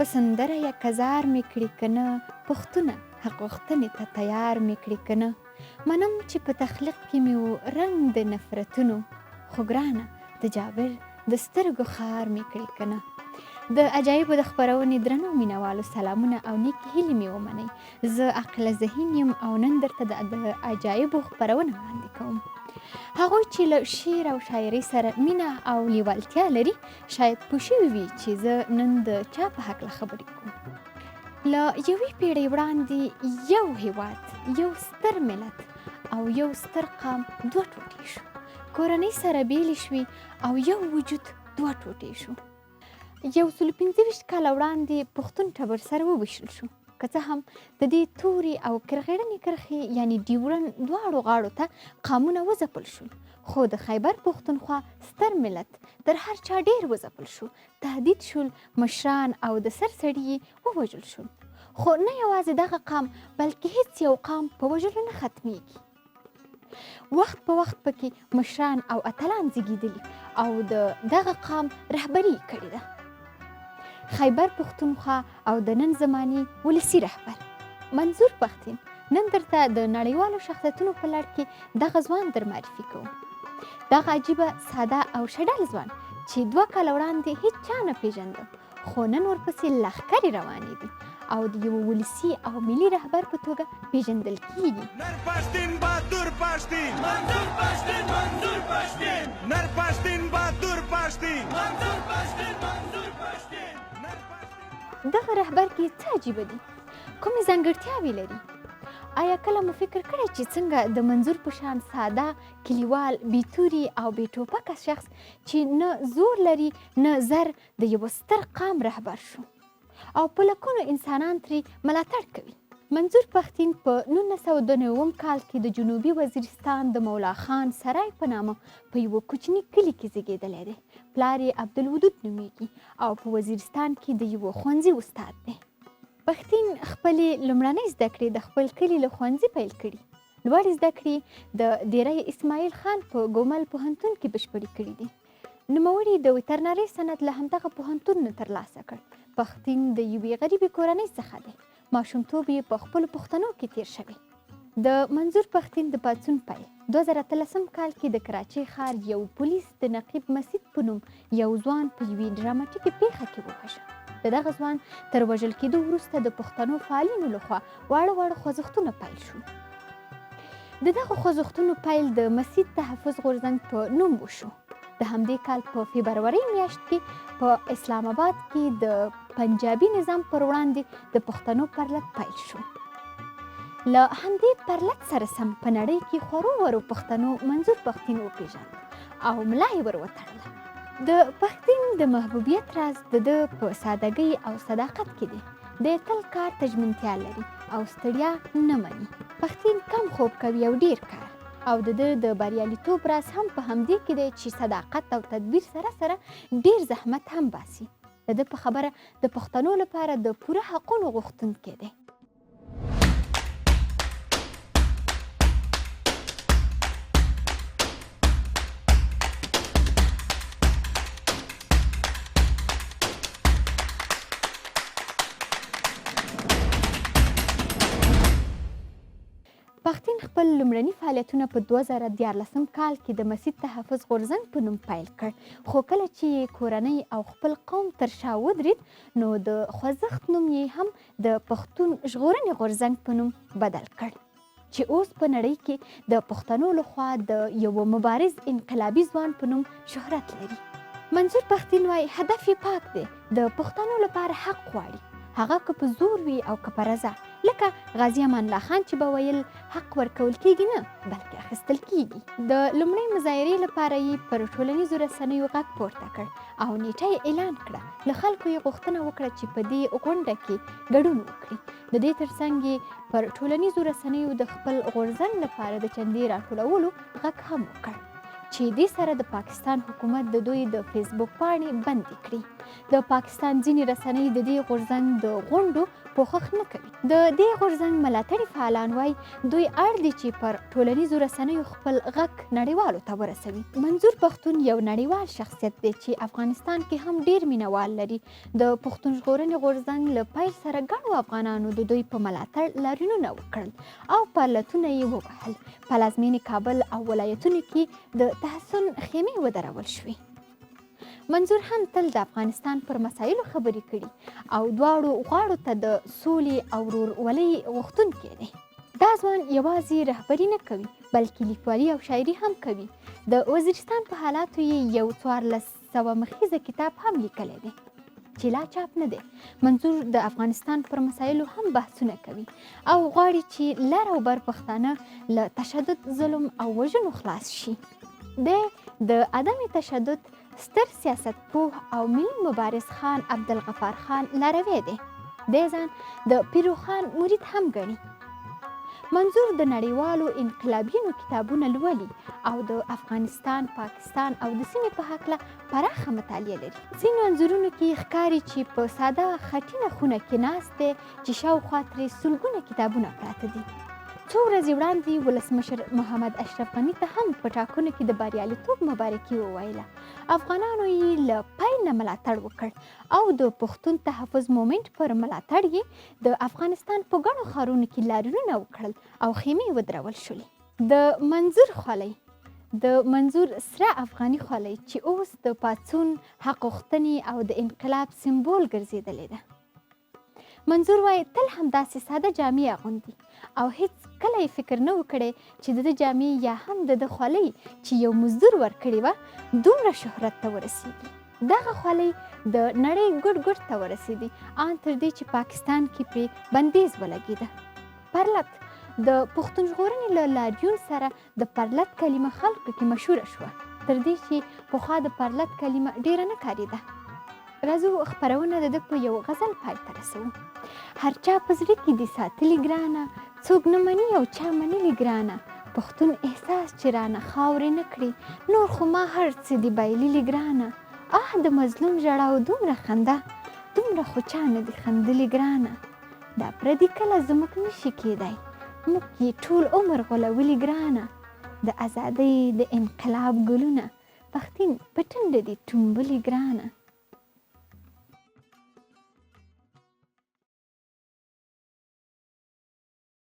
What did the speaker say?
په سندره یا کزار مې کړي کنه پښتونه حق غوښتنې ته تیار مې کړي کنه منم چې په تخلیق کې مې و رنګ د نفرتونو خو ګرانه د جابر د سترګو خار مې کړې کنه. د عجایبو د خپرونې درنو مینوالو سلامونه او نیکې هیلې مې ومنئ. زه عاقله ذهین یم او نن درته د عجایبو خپرونه وړاندې کوم. هغوی چې له شعر او شاعرۍ سره مینه او لیوالتیا لري شاید پوه شوي وي چې زه نن د چا په هکله خبرې کوم. له یوې پیړۍ وړاندې یو هیواد، یو ستر ملت او یو ستر قام دوه ټوټې شو. کورنۍ سره بیلې شوې او یو وجود دوه ټوټې شو. 125 کاله وړاندې پښتون ټبر سره وویشل شو. که څه هم د دې تورې او کرغېړنې کرښې یعنی ډیورن دواړو غاړو ته قامونه وځپل شول، خو د خیبر پښتونخوا ستر ملت تر هر چا ډېر وځپل شو، تهدید شول، مشران او د سر سړي یې ووژل شول. خو نه یوازې دغه قام بلکې هیڅ یو قام په وژلو نه ختمیږي. وخت په وخت پکې مشران او اتلان زیږېدلي او د دغه قام رهبري یې کړې ده. خیبر پښتونخوا او د نن زمانې ولسي رهبر منظور پښتین نن درته د نړیوالو شخصیتونو په لړ کې دغه ځوان در معرفي کوم. دغه عجیبه، ساده او شډل ځوان چې 2 کاله وړاندې هیڅ چا نه پیژنده، خو نن ورپسې لښکرې روانې دي او د یوه ولسي او ملي رهبر په توګه پیژندل کیږي. نر پښتین باتور پښتین منظور پښتین منظور پښتین نر پښتین باتور پښتین منظور پښتین منظور پښتین نر پښتین. دغه رهبر کې څه عجیبه دي؟ کومې ځانګړتیاوې لري؟ آیا کله مو فکر کړی چې څنګه د منظور په شان ساده، کلیوال، بې توري او بې ټوپکه شخص چې نه زور لري نه زر د یوه ستر قام رهبر شو او په لکونو انسانان ترې ملاتړ کوي. منظور پښتین په 1992 کال کې د جنوبي وزیرستان د مولا خان سرای په نامه په یوه کوچني کلي کې زیږېدلی دی. پلار یې عبدالودود نومېږي او په وزیرستان کې د یوه ښوونځي استاد دی. پښتین خپلې لومړنۍ زده کړې د خپل کلي له ښوونځي پیل کړي. لوړې زده کړې د دیره اسماعیل خان په ګومل پوهنتون کې بشپړې کړې دي. نوموړي د وترنرۍ سند له همدغه پوهنتون نه ترلاسه کړ. پښتین د یوې غریبې کورنۍ څخه دی. ماشومتوب یې په خپلو پښتنو کې تیر شوی. د منظور پښتین د پاڅون پیل 2018 کال کې د کراچۍ ښار یو پولیس د نقیب مسید په نوم یو ځوان په یوې ډراماټیکې پیښه کې وواژه. د دغه ځوان تر وژل کېدو وروسته د پښتنو فعالینو لخوا واړه واړه خوځښتونه پیل شول. د دغو خوځښتونو پیل د مسید تحفظ غورځنګ په نوم وشو. د همدې کال په فبرورۍ میاشت کې په اسلام آباد کې د پنجابي نظام پر وړاندې د پښتنو پرلت پیل شو. له همدې پرلت سره سم په نړۍ کې خورو ورو پښتنو منظور پښتین وپیژاند او ملا یې ور وتړله. د پښتین د محبوبیت راز د ده په سادګۍ او صداقت کې دی. دی تل کار ته ژمنتیا لري او ستړیا نه مني. پښتین کم خوب کوي او ډېر کار او د ده د بریالیتوب راز هم په همدې کې دی چې صداقت او تدبیر سره سره ډېر زحمت هم باسي. د ده په خبره د پښتنو لپاره د پوره حقونو غوښتونکی دی. پښتین خپل لومړني فعالیتونه په 2013 کال کې د مسید تحفظ غورځنګ په نوم پیل کړ، خو کله چې یې کورنۍ او خپل قوم تر شا ودرید نو د خوځښت نوم یې هم د پښتون ژغورنې غورځنګ په نوم بدل کړ چې اوس په نړۍ کې د پښتنو له خوا د یوه مبارز انقلابي ځوان په نوم شهرت لري. منظور پښتین وايي هدف یې پاک دی، د پښتنو لپاره حق غواړي، هغه که په زور وي او که په رضا، لکه غازي امان الله خان چې به ویل حق ورکول کېږي نه بلکې اخیستل کېږي. د لومړۍ مظاهرې لپاره یې پر ټولنیزو رسنیو غږ پورته کړ او نېټه یې اعلان کړه، له خلکو یې غوښتنه وکړه چې په دې غونډه کې ګډون وکړي. د دې ترڅنګ یې پر ټولنیزو رسنیو د خپل غورځنګ لپاره د چندې راټولولو غږ هم وکړ چې دې سره د پاکستان حکومت د دوی د فیسبوک پاڼې بندې کړي. د پاکستان ځینې رسنۍ د دې غورځنګ د غونډو پوښښ نه کوي. د دې غورځنګ ملاتړي فعالان وايي، دوی اړ دي چې پر ټولنیزو رسنیو خپل غږ نړیوالو ته ورسوي. منظور پښتون یو نړیوال شخصیت دی چې افغانستان کې هم ډېر مینهوال لري. د پښتون ژغورنې غورځنګ له پیل سره ګڼو افغانانو د دوی په ملاتړ لاریونونه وکړل او پرلتونه یې ووهل. پلازمېنې کابل او ولایتونو کې د تحصن خیمې ودرول شوې. منظور هم تل د افغانستان پر مسایلو خبرې کړي او دواړو غاړو ته د سولې او ورورولۍ غوښتونکی دی. دا ځوان یوازې رهبري نه کوي، بلکې لیکوالي او شاعري هم کوي. د وزیرستان په حالاتو یې یو 1400 مخیزه کتاب هم لیکلی دی چې لا چاپ نه دی. منظور د افغانستان پر مسایلو هم بحثونه کوي او غواړي چې لر او بر پښتانه له تشدد، ظلم او وژنو خلاص شي. دی د عدم تشدد ستر سیاست پوه او ملي مبارز خان عبدالغفار خان لاروی دی. دی ځان د پیرو خان مرید هم ګڼي. منظور د نړیوالو انقلابیونو کتابونه لولي او د افغانستان، پاکستان او د سیمې په هکله پراخه مطالعه لري. ځینو انځورونو کې ښکاري چې په ساده خټینه خونه کې ناست دی چې شاوخوا ترې سلګونه کتابونه پراته دي. څو ورځې وړاندې ولسمشر محمد اشرف غني ته هم په ټاکنو کې د بریالیتوب مبارکي وویله. افغانانو یې له پیل نه ملاتړ وکړ او د پښتون تحفظ مومنټ پر ملاتړ یې د افغانستان په ګڼو ښارونو کې لاریونونه وکړل او خیمې ودرول شولې. د منظور خولۍ، د منظور سره افغاني خولۍ چې اوس د پاڅون، حق غوښتنې او د انقلاب سمبول ګرځېدلې ده. منظور وایي تل همداسې ساده جامې اغوندي او هیڅ کله یې فکر نه و کړی چې د ده جامې یا هم د ده خولۍ چې یو مزدور ورکړې وه دومره شهرت ته ورسیږي. دغه خولۍ د نړۍ ګوټ ګوټ ته ورسېدې، آن تر دې چې پاکستان کې پرې بندیز ولګېده. پرلت د پښتون ژغورنې له لاریون سره د پرلت کلمه خلکو کې مشهوره شوه، تر دې چې پخوا د پرلت کلمه ډېره نه کارېده. راځو خپرونه د ده په یو غزل پای ته رسوو. هر چا په زړه کې دي ساتلي ګرانه، څوک نه مني او چا منلي ګرانه، پښتون احساس چې رانه خاورې نه کړي، نور خو ما هر څه دي بایللي ګرانه، آه د مظلوم ژړا او دومره خندا، دومره خو چا نه دي خندلي ګرانه، دا پردي کله زموږ نه شي کېدای، موږ یې ټول عمر غولولي ګرانه، د ازادۍ د انقلاب ګلونه پښتین په ټنډه دي ټومبلي ګرانه.